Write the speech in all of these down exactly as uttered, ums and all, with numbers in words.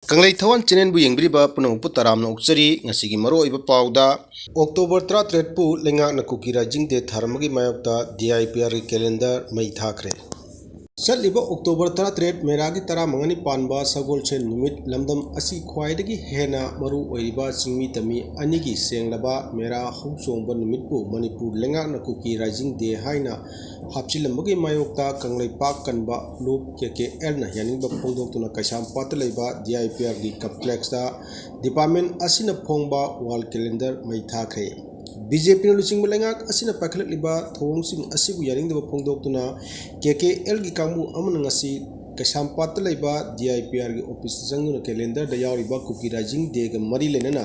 ꯀꯪꯂꯩ ꯊꯋꯥꯟ ꯆꯦꯅꯦꯜꯕꯨ ꯌꯦꯡꯕꯤꯔꯤꯕ ꯄꯨꯝꯅꯃꯛꯄꯨ ꯇꯔꯥꯝꯅ ꯑꯣꯛꯆꯔꯤ꯫ ꯉꯁꯤꯒꯤ ꯃꯔꯨꯑꯣꯏꯕ ꯄꯥꯎꯗ, ꯑꯣꯛꯇꯣꯕꯔ ꯇꯔꯥꯇꯔꯦꯠꯄꯨ ꯂꯩꯉꯥꯛꯅ ꯀꯨꯀꯤ ꯔꯥꯏꯖꯤꯡ ꯗꯦ ꯊꯥꯔꯝꯕꯒꯤ ꯃꯥꯌꯣꯛꯇ ꯗꯤ ꯑꯥꯏ ꯄꯤ ꯑꯥꯔꯒꯤ ꯀꯦꯂꯦꯟꯗꯔ ꯃꯩ ꯊꯥꯈ꯭ꯔꯦ꯫ ꯆꯠꯂꯤꯕ ꯑꯣꯛꯇꯣꯕꯔ ꯇꯔꯥꯇꯔꯦꯠ ꯃꯦꯔꯥꯒꯤ ꯇꯔꯥꯃꯉꯥꯅꯤ ꯄꯥꯟꯕ ꯁꯒꯣꯜꯁꯦꯟ ꯅꯨꯃꯤꯠ ꯂꯝꯗꯝ ꯑꯁꯤ ꯈ꯭ꯋꯥꯏꯗꯒꯤ ꯍꯦꯟꯅ ꯃꯔꯨ ꯑꯣꯏꯔꯤꯕ ꯆꯤꯡꯃꯤ ꯇꯝꯃꯤ ꯑꯅꯤꯒꯤ ꯁꯦꯡꯂꯕ ꯃꯦꯔꯥ ꯍꯧꯆꯣꯡꯕ ꯅꯨꯃꯤꯠꯄꯨ ꯃꯅꯤꯄꯨꯔ ꯂꯩꯉꯥꯛꯅ ꯀꯨꯀꯤ ꯔꯥꯏꯖꯤꯡ ꯗꯦ ꯍꯥꯏꯅ ꯍꯥꯞꯆꯤꯜꯂꯝꯕꯒꯤ ꯃꯥꯌꯣꯛꯇ ꯀꯪꯂꯩꯄꯥꯛ ꯀꯟꯕ ꯂꯨꯞ ꯀꯦ ꯀꯦ ꯑꯦꯜꯅ ꯌꯥꯅꯤꯡꯕ ꯐꯣꯡꯗꯣꯛꯇꯨꯅ ꯀꯩꯁꯥꯝꯄꯥꯠꯇ ꯂꯩꯕ ꯗꯤ ꯑꯥꯏ ꯄꯤ ꯑꯥꯔꯒꯤ ꯀꯝꯄ꯭ꯂꯦꯛꯁꯇ ꯗꯤꯄꯥꯔꯠꯃꯦꯟ ꯑꯁꯤꯅ ꯐꯣꯡꯕ ꯋꯥꯜ ꯀꯦꯂꯦꯟꯗꯔ ꯃꯩ ꯊꯥꯈ꯭ꯔꯦ꯫ ꯕꯤ ꯖꯦ ꯄꯤꯅ ꯂꯨꯆꯤꯡꯕ ꯂꯩꯉꯥꯛ ꯑꯁꯤꯅ ꯄꯥꯏꯈꯠꯂꯛꯂꯤꯕ ꯊꯧꯑꯣꯡꯁꯤꯡ ꯑꯁꯤꯕꯨ ꯌꯥꯅꯤꯡꯗꯕ ꯐꯣꯡꯗꯣꯛꯇꯨꯅ ꯀꯦ ꯀꯦ ꯑꯦꯜꯒꯤ ꯀꯥꯡꯕꯨ ꯑꯃꯅ ꯉꯁꯤ ꯀꯩꯁꯥꯝꯄꯥꯠꯇ ꯂꯩꯕ ꯗꯤ ꯑꯥꯏ ꯄꯤ ꯑꯥꯔꯒꯤ ꯑꯣꯐꯤꯁꯇ ꯆꯪꯗꯨꯅ ꯀꯦꯂꯦꯟꯗꯔꯗ ꯌꯥꯎꯔꯤꯕ ꯀꯨꯀꯤ ꯔꯥꯏꯖꯤꯡ ꯗꯦꯒ ꯃꯔꯤ ꯂꯩꯅꯅ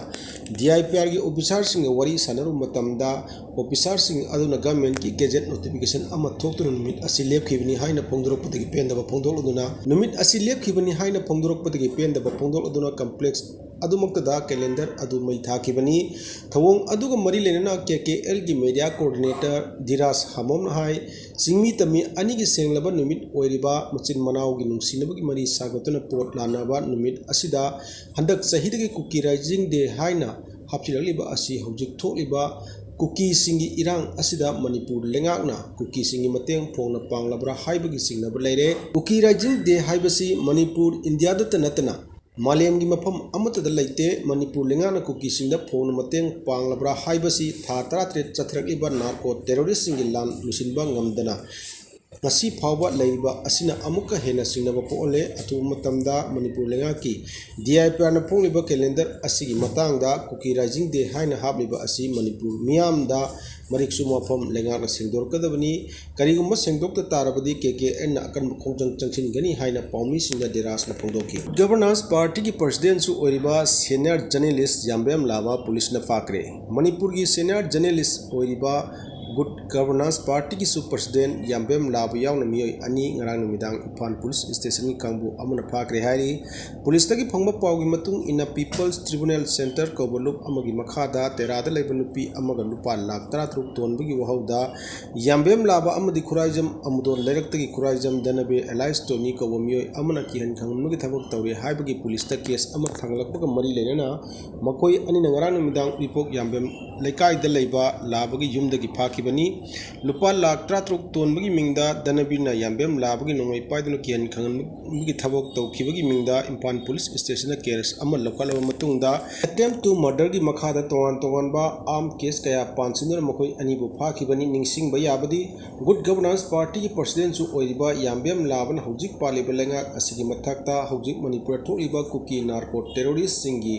ꯗꯤ ꯑꯥꯏ ꯄꯤ ꯑꯥꯔꯒꯤ ꯑꯣꯐꯤꯁꯥꯔꯁꯤꯡꯒ ꯋꯥꯔꯤ ꯁꯥꯟꯅꯔꯨꯕ ꯃꯇꯝꯗ, ꯑꯣꯐꯤꯁꯥꯔꯁꯤꯡ ꯑꯗꯨꯅ ꯒꯚꯔꯟꯃꯦꯟꯠꯀꯤ ꯒꯦꯖꯦꯠ ꯅꯣꯇꯤꯐꯤꯀꯦꯁꯟ ꯑꯃ ꯊꯣꯛꯇꯨꯅ ꯅꯨꯃꯤꯠ ꯑꯁꯤ ꯂꯦꯞꯈꯤꯕꯅꯤ ꯍꯥꯏꯅ ꯐꯣꯡꯗꯣꯔꯛꯄꯗꯒꯤ ꯄꯦꯟꯗꯕ ꯐꯣꯡꯗꯣꯛꯂꯗꯨꯅ, ꯅꯨꯃꯤꯠ ꯑꯁꯤ ꯂꯦꯞꯈꯤꯕꯅꯤ ꯍꯥꯏꯅ ꯐꯣꯡꯗꯣꯔꯛꯄꯗꯒꯤ ꯄꯦꯟꯗꯕ ꯐꯣꯡꯗꯣꯛꯂꯗꯨꯅ ꯀꯝꯄ꯭ꯂꯦꯛꯁ ꯑꯗꯨꯃꯛꯇꯗ ꯀꯦꯂꯦꯟꯗꯔ ꯑꯗꯨ ꯃꯩ ꯊꯥꯈꯤꯕꯅꯤ꯫ ꯊꯧꯑꯣꯡ ꯑꯗꯨꯒ ꯃꯔꯤ ꯂꯩꯅꯅ ꯀꯦ ꯀꯦ ꯑꯦꯜꯒꯤ ꯃꯦꯗꯤꯌꯥ ꯀꯣꯑꯣꯔꯗꯤꯅꯦꯇꯔ ꯙꯤꯔꯥꯖ ꯍꯥꯃꯣꯝꯅ ꯍꯥꯏ, ꯆꯤꯡꯃꯤ ꯇꯝꯃꯤ ꯑꯅꯤꯒꯤ ꯁꯦꯡꯂꯕ ꯅꯨꯃꯤꯠ ꯑꯣꯏꯔꯤꯕ ꯃꯆꯤꯟ ꯃꯅꯥꯎꯒꯤ ꯅꯨꯡꯁꯤꯅꯕꯒꯤ ꯃꯔꯤ ꯁꯥꯒꯠꯇꯨꯅ ꯄꯣꯠ ꯂꯥꯟꯅꯕ ꯅꯨꯃꯤꯠ ꯑꯁꯤꯗ ꯍꯟꯗꯛ ꯆꯍꯤꯗꯒꯤ ꯀꯨꯀꯤ ꯔꯥꯏꯖꯤꯡ ꯗꯦ ꯍꯥꯏꯅ ꯍꯥꯞꯆꯤꯜꯂꯛꯂꯤꯕ ꯑꯁꯤ ꯍꯧꯖꯤꯛ ꯊꯣꯛꯂꯤꯕ ꯀꯨꯀꯤꯁꯤꯡꯒꯤ ꯏꯔꯥꯡ ꯑꯁꯤꯗ ꯃꯅꯤꯄꯨꯔ ꯂꯩꯉꯥꯛꯅ ꯀꯨꯀꯤꯁꯤꯡꯒꯤ ꯃꯇꯦꯡ ꯐꯣꯡꯅ ꯄꯥꯡꯂꯕ꯭ꯔꯥ ꯍꯥꯏꯕꯒꯤ ꯆꯤꯡꯅꯕ ꯂꯩꯔꯦ꯫ ꯀꯨꯀꯤ ꯔꯥꯏꯖꯤꯡ ꯗꯦ ꯍꯥꯏꯕꯁꯤ ꯃꯅꯤꯄꯨꯔ, ꯏꯟꯗꯤꯌꯥꯗꯇ ꯅꯠꯇꯅ ꯃꯥꯂꯦꯝꯒꯤ ꯃꯐꯝ ꯑꯃꯠꯇꯗ ꯂꯩꯇꯦ꯫ ꯃꯅꯤꯄꯨꯔ ꯂꯩꯉꯥꯛꯅ ꯀꯨꯀꯤꯁꯤꯡꯗ ꯐꯣꯡꯅ ꯃꯇꯦꯡ ꯄꯥꯡꯂꯕ꯭ꯔꯥ ꯍꯥꯏꯕꯁꯤ ꯊꯥ ꯇꯔꯥꯇꯔꯦꯠ ꯆꯠꯊꯔꯛꯂꯤꯕ ꯅꯥꯔꯀꯣ ꯇꯦꯔꯣꯔꯤꯁꯁꯤꯡꯒꯤ ꯂꯥꯟ ꯂꯣꯏꯁꯤꯟꯕ ꯉꯝꯗꯅ ꯉꯁꯤ ꯐꯥꯎꯕ ꯂꯩꯔꯤꯕ ꯑꯁꯤꯅ ꯑꯃꯨꯛꯀ ꯍꯦꯟꯅ ꯆꯤꯡꯅꯕ ꯄꯣꯛꯍꯜꯂꯦ꯫ ꯑꯊꯨꯕ ꯃꯇꯝꯗ ꯃꯅꯤꯄꯨꯔ ꯂꯩꯉꯥꯛꯀꯤ ꯗꯤ ꯑꯥꯏ ꯄꯤ ꯑꯥꯔꯅ ꯐꯣꯡꯂꯤꯕ ꯀꯦꯂꯦꯟꯗꯔ ꯑꯁꯤꯒꯤ ꯃꯇꯥꯡꯗ ꯀꯨꯀꯤ ꯔꯥꯏꯖꯤꯡ ꯗꯦ ꯍꯥꯏꯅ ꯍꯥꯞꯂꯤꯕ ꯑꯁꯤ ꯃꯅꯤꯄꯨꯔ ꯃꯤꯌꯥꯝꯗ ꯃꯔꯤꯛ ꯆꯨꯝꯕ ꯃꯐꯝ ꯂꯩꯉꯥꯛꯅ ꯁꯦꯡꯗꯣꯔꯛꯀꯗꯕꯅꯤ꯫ ꯀꯔꯤꯒꯨꯝꯕ ꯁꯦꯡꯗꯣꯛꯇ ꯇꯥꯔꯕꯗꯤ ꯀꯦ ꯀꯦ ꯑꯦꯟꯅ ꯑꯀꯟꯕ ꯈꯣꯡꯖꯪ ꯆꯪꯁꯤꯟꯒꯅꯤ ꯍꯥꯏꯅ ꯄꯥꯎꯃꯤꯁꯤꯡꯅ ꯙꯤꯔꯥꯖꯅ ꯐꯣꯡꯗꯣꯛꯈꯤ꯫ ꯒꯚꯔꯅꯥꯟꯁ ꯄꯥꯔꯇꯤꯒꯤ ꯄ꯭ꯔꯁꯤꯗꯦꯟꯁꯨ ꯑꯣꯏꯔꯤꯕ ꯁꯦꯅꯤꯌꯔ ꯖꯔꯅꯦꯂꯤꯁ ꯌꯥꯝꯕꯦꯝ ꯂꯥꯕꯥ ꯄꯨꯂꯤꯁꯅ ꯐꯥꯈ꯭ꯔꯦ꯫ ꯃꯅꯤꯄꯨꯔꯒꯤ ꯁꯦꯅꯤꯌꯔ ꯖꯔꯅꯦꯂꯤꯁ ꯑꯣꯏꯔꯤꯕ ꯒꯨꯗ ꯒꯕꯔꯅꯥꯟꯁ ꯄꯥꯔꯇꯤꯒꯤꯁꯨ ꯄ꯭ꯔꯁꯤꯗꯦꯟ ꯌꯥꯝꯕꯦꯝ ꯂꯥꯕ ꯌꯥꯎꯅ ꯃꯤꯑꯣꯏ ꯑꯅꯤ ꯉꯔꯥꯡ ꯅꯨꯃꯤꯗꯥꯡ ꯏꯝꯐꯥꯜ ꯄꯨꯂꯤꯁ ꯁ꯭ꯇꯦꯁꯟꯒꯤ ꯀꯥꯡꯕꯨ ꯑꯃꯅ ꯐꯥꯈ꯭ꯔꯦ ꯍꯥꯏꯔꯤ꯫ ꯄꯨꯂꯤꯁꯇꯒꯤ ꯐꯪꯕ ꯄꯥꯎꯒꯤ ꯃꯇꯨꯡ ꯏꯟꯅ, ꯄꯤꯄꯜꯁ ꯇ꯭ꯔꯤꯕꯨꯅꯦꯜ ꯁꯦꯟꯇꯔ ꯀꯧꯕ ꯂꯨꯞ ꯑꯃꯒꯤ ꯃꯈꯥꯗ ꯇꯦꯔꯥꯗ ꯂꯩꯕ ꯅꯨꯄꯤ ꯑꯃꯒ ꯂꯨꯄꯥ ꯂꯥꯈ ꯇꯔꯥꯇꯔꯨꯛ ꯇꯣꯟꯕꯒꯤ ꯋꯥꯍꯧꯗ ꯌꯥꯝꯕꯦꯝ ꯂꯥꯕ ꯑꯃꯗꯤ ꯈꯨꯔꯥꯏꯖꯝ ꯑꯃꯨꯗꯣꯟ ꯂꯩꯔꯛꯇꯒꯤ ꯈꯨꯔꯥꯏꯖꯝ ꯙꯅꯕꯤꯔ ꯑꯦꯂꯥꯏꯁ ꯇꯣꯅꯤ ꯀꯧꯕ ꯃꯤꯑꯣꯏ ꯑꯃꯅ ꯀꯤꯍꯟ ꯈꯪꯍꯟꯕꯒꯤ ꯊꯕꯛ ꯇꯧꯔꯤ ꯍꯥꯏꯕꯒꯤ ꯄꯨꯂꯤꯁꯇ ꯀꯦꯁ ꯑꯃ ꯊꯥꯡꯒꯠꯂꯛꯄꯒ ꯃꯔꯤ ꯂꯩꯅꯅ ꯃꯈꯣꯏ ꯑꯅꯤꯅ ꯉꯔꯥꯡ ꯅꯨꯃꯤꯗꯥꯡ ꯎꯔꯤꯄꯣꯛ ꯌꯥꯝꯕꯦꯝ ꯂꯩꯀꯥꯏꯗ ꯂꯩꯕ ꯂꯥꯕꯒꯤ ꯌꯨꯝꯗꯒꯤ ꯐꯥꯈꯤꯕꯅꯤ꯫ ꯂꯨꯄꯥ ꯂꯥꯈ ꯇꯔꯥꯇꯔꯨꯛ ꯇꯣꯟꯕꯒꯤ ꯃꯤꯡꯗ ꯙꯅꯕꯤꯔꯅ ꯌꯥꯝꯕꯦꯝ ꯂꯥꯕꯒꯤ ꯅꯣꯡꯃꯩ ꯄꯥꯏꯗꯨꯅ ꯀꯤꯍꯟ ꯈꯪꯍꯟꯕꯒꯤ ꯊꯕꯛ ꯇꯧꯈꯤꯕꯒꯤ ꯃꯤꯡꯗ ꯏꯝꯐꯥꯜ ꯄꯨꯂꯤꯁ ꯁ꯭ꯇꯦꯁꯟꯗ ꯀꯦꯁ ꯑꯃ ꯂꯧꯈꯠꯂꯕ ꯃꯇꯨꯡꯗ, ꯑꯦꯇꯦꯝ ꯇꯨ ꯃꯔꯗꯔꯒꯤ ꯃꯈꯥꯗ ꯇꯣꯉꯥꯟ ꯇꯣꯉꯥꯟꯕ ꯑꯥꯔꯝ ꯀꯦꯁ ꯀꯌꯥ ꯄꯥꯟꯁꯤꯟꯗꯨꯅ ꯃꯈꯣꯏ ꯑꯅꯤꯕꯨ ꯐꯥꯈꯤꯕꯅꯤ꯫ ꯅꯤꯡꯁꯤꯡꯕ ꯌꯥꯕꯗꯤ, ꯒꯨꯗ ꯒꯕꯔꯅꯥꯟꯁ ꯄꯥꯔꯇꯤꯒꯤ ꯄ꯭ꯔꯁꯤꯗꯦꯟꯁꯨ ꯑꯣꯏꯔꯤꯕ ꯌꯥꯝꯕꯦꯝ ꯂꯥꯕꯅ ꯍꯧꯖꯤꯛ ꯄꯥꯜꯂꯤꯕ ꯂꯩꯉꯥꯛ ꯑꯁꯤꯒꯤ ꯃꯊꯛꯇ ꯍꯧꯖꯤꯛ ꯃꯅꯤꯄꯨꯔꯗ ꯊꯣꯛꯂꯤꯕ ꯀꯨꯀꯤ ꯅꯥꯔꯀꯣ ꯇꯦꯔꯣꯔꯤꯁꯁꯤꯡꯒꯤ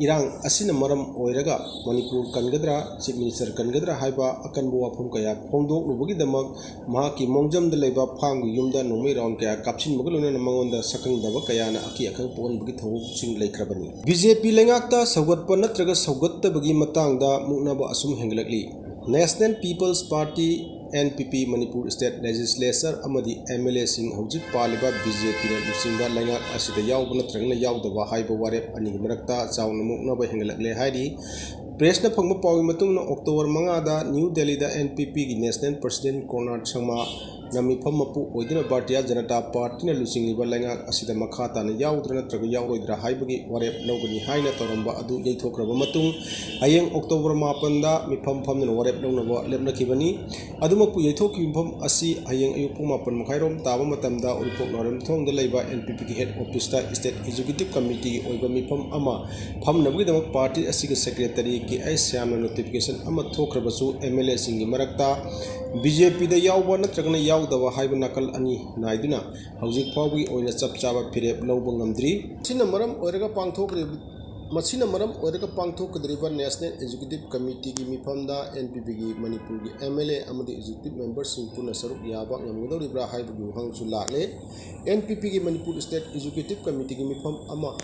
ꯏꯔꯥꯡ ꯑꯁꯤꯅ ꯃꯔꯝ ꯑꯣꯏꯔꯒ ꯃꯅꯤꯄꯨꯔ ꯀꯟꯒꯗ꯭ꯔꯥ, ꯆꯤꯐ ꯃꯤꯅꯤꯁꯇꯔ ꯀꯟꯒꯗ꯭ꯔꯥ ꯍꯥꯏꯕ ꯑꯀꯟꯕ ꯋꯥꯐꯝ ꯀꯌꯥ ꯐꯣꯡꯗꯣꯛꯂꯨꯕꯒꯤꯗꯃꯛ ꯃꯍꯥꯛꯀꯤ ꯃꯣꯡꯖꯝꯗ ꯂꯩꯕ ꯐꯥꯝꯒꯤ ꯌꯨꯝꯗ ꯅꯣꯡꯃꯩ ꯔꯥꯎꯟ ꯀꯌꯥ ꯀꯥꯞꯁꯤꯟꯕꯒ ꯂꯣꯏꯅꯅ ꯃꯉꯣꯟꯗ ꯁꯛꯈꯪꯗꯕ ꯀꯌꯥꯅ ꯑꯀꯤ ꯑꯈꯪ ꯄꯣꯛꯍꯟꯕꯒꯤ ꯊꯧꯑꯣꯡꯁꯤꯡ ꯂꯩꯈ꯭ꯔꯕꯅꯤ꯫ ꯕꯤ ꯖꯦ ꯄꯤ ꯂꯩꯉꯥꯛꯇ ꯁꯧꯒꯠꯄ ꯅꯠꯇ꯭ꯔꯒ ꯁꯧꯒꯠꯇꯕꯒꯤ ꯃꯇꯥꯡꯗ ꯃꯨꯛꯅꯕ ꯑꯁꯨꯝ ꯍꯦꯟꯒꯠꯂꯛꯂꯤ꯫ National people's party, N P P, Manipur state legislature ꯑꯃꯗꯤ ꯑꯦꯝ ꯑꯦꯜ ꯑꯦꯁꯤꯡ ꯍꯧꯖꯤꯛ ꯄꯥꯜꯂꯤꯕ ꯕꯤ ꯖꯦ ꯄꯤꯅ ꯂꯨꯆꯤꯡꯕ ꯂꯩꯉꯥꯛ ꯑꯁꯤꯗ ꯌꯥꯎꯕ ꯅꯠꯇ꯭ꯔꯒꯅ ꯌꯥꯎꯗꯕ ꯍꯥꯏꯕ ꯋꯥꯔꯦꯞ ꯑꯅꯤꯒꯤ ꯃꯔꯛꯇ ꯆꯥꯎꯅ ꯃꯨꯛꯅꯕ ꯍꯦꯟꯒꯠꯂꯛꯂꯦ ꯍꯥꯏꯔꯤ꯫ ꯄ꯭ꯔꯦꯁꯅ ꯐꯪꯕ ꯄꯥꯎꯒꯤ ꯃꯇꯨꯡ ꯏꯟꯅ, ꯑꯣꯛꯇꯣꯕꯔ ꯃꯉꯥꯗ ꯅ꯭ꯌꯨ ꯗꯦꯜꯂꯤꯗ ꯑꯦꯟ ꯄꯤ ꯄꯤꯒꯤ ꯅꯦꯁꯅꯦꯜ ꯄ꯭ꯔꯁꯤꯗꯦꯟ ꯀꯣꯔꯅꯥꯠ ꯁꯪꯃꯥꯅ ꯃꯤꯐꯝ ꯃꯄꯨ ꯑꯣꯏꯗꯨꯅ ꯚꯥꯔꯇꯤꯌꯥ ꯖꯅꯇꯥ ꯄꯥꯔꯇꯤꯅ ꯂꯨꯆꯤꯡꯂꯤꯕ ꯂꯩꯉꯥꯛ ꯑꯁꯤꯗ ꯃꯈꯥ ꯇꯥꯅ ꯌꯥꯎꯒꯗ꯭ꯔꯥ ꯅꯠꯇ꯭ꯔꯒ ꯌꯥꯎꯔꯣꯏꯗ꯭ꯔꯥ ꯍꯥꯏꯕꯒꯤ ꯋꯥꯔꯦꯞ ꯂꯧꯒꯅꯤ ꯍꯥꯏꯅ ꯇꯧꯔꯝꯕ ꯑꯗꯨ ꯌꯩꯊꯣꯛꯈ꯭ꯔꯕ ꯃꯇꯨꯡ, ꯍꯌꯦꯡ ꯑꯣꯛꯇꯣꯕꯔ ꯃꯥꯄꯟꯗ ꯃꯤꯐꯝ ꯐꯝꯗꯨꯅ ꯋꯥꯔꯦꯞ ꯂꯧꯅꯕ ꯂꯦꯞꯅꯈꯤꯕꯅꯤ꯫ ꯑꯗꯨꯃꯛꯄꯨ, ꯌꯩꯊꯣꯛꯈꯤꯕ ꯃꯤꯐꯝ ꯑꯁꯤ ꯍꯌꯦꯡ ꯑꯌꯨꯛ ꯄꯨꯡ ꯃꯥꯄꯟ ꯃꯈꯥꯏꯔꯣꯝ ꯇꯥꯕ ꯃꯇꯝꯗ ꯎꯔꯤꯄꯣꯛ ꯅꯥꯎꯔꯦꯝꯊꯣꯡꯗ ꯂꯩꯕ ꯑꯦꯟ ꯄꯤ ꯄꯤꯒꯤ ꯍꯦꯗ ꯑꯣꯐꯤꯁꯇ ꯁ꯭ꯇꯦꯠ ꯑꯦꯛꯖꯤꯀ꯭ꯌꯨꯇꯤꯚ ꯀꯃꯤꯇꯤꯒꯤ ꯑꯣꯏꯕ ꯃꯤꯐꯝ ꯑꯃ ꯐꯝꯅꯕꯒꯤꯗꯃꯛ ꯄꯥꯔꯇꯤ ꯑꯁꯤꯒꯤ ꯁꯦꯀ꯭ꯔꯦꯇꯔꯤ ꯀꯦ ꯑꯩꯆ ꯁ꯭ꯌꯥꯝꯅ ꯅꯣꯇꯤꯐꯤꯀꯦꯁꯟ ꯑꯃ ꯊꯣꯛꯈ꯭ꯔꯕꯁꯨ, ꯑꯦꯝ ꯑꯦꯜ ꯑꯦꯁꯤꯡꯒꯤ ꯃꯔꯛꯇ ꯕꯤ ꯖꯦ ꯄꯤꯗ ꯌꯥꯎꯕ ꯅꯠꯇ꯭ꯔꯒꯅ ꯌꯥꯎꯗꯕ ꯍꯥꯏꯕ ꯅꯥꯀꯜ ꯑꯅꯤ ꯅꯥꯏꯗꯨꯅ ꯍꯧꯖꯤꯛ ꯐꯥꯎꯕꯒꯤ ꯑꯣꯏꯅ ꯆꯞ ꯆꯥꯕ ꯐꯤꯔꯦꯞ ꯂꯧꯕ ꯉꯝꯗ꯭ꯔꯤ꯫ ꯃꯁꯤꯅ ꯃꯔꯝ ꯑꯣꯏꯔꯒ ꯄꯥꯡꯊꯣꯛꯈ꯭ꯔꯤꯕ ꯃꯁꯤꯅ ꯃꯔꯝ ꯑꯣꯏꯔꯒ ꯄꯥꯡꯊꯣꯛꯀꯗꯧꯔꯤꯕ ꯅꯦꯁꯅꯦꯜ ꯑꯦꯛꯖꯤꯀ꯭ꯌꯨꯇꯤꯚ ꯀꯃꯤꯇꯤꯒꯤ ꯃꯤꯐꯝꯗ ꯑꯦꯟ ꯄꯤ ꯄꯤꯒꯤ ꯃꯅꯤꯄꯨꯔꯒꯤ ꯑꯦꯝ ꯑꯦꯜ ꯑꯦ ꯑꯃꯗꯤ ꯑꯦꯛꯖꯤꯀ꯭ꯌꯨꯇꯤꯚ ꯃꯦꯝꯕꯔꯁꯤꯡ ꯄꯨꯟꯅ ꯁꯔꯨꯛ ꯌꯥꯕ ꯉꯝꯒꯗꯧꯔꯤꯕ꯭ꯔꯥ ꯍꯥꯏꯕꯒꯤ ꯋꯥꯍꯪꯁꯨ ꯂꯥꯛꯂꯦ꯫ ꯑꯦꯟ ꯄꯤ ꯄꯤꯒꯤ ꯃꯅꯤꯄꯨꯔ ꯁ꯭ꯇꯦꯠ ꯑꯦꯛꯖꯤꯀ꯭ꯌꯨꯇꯤꯚ ꯀꯃꯤꯇꯤꯒꯤ ꯃꯤꯐꯝ ꯑꯃ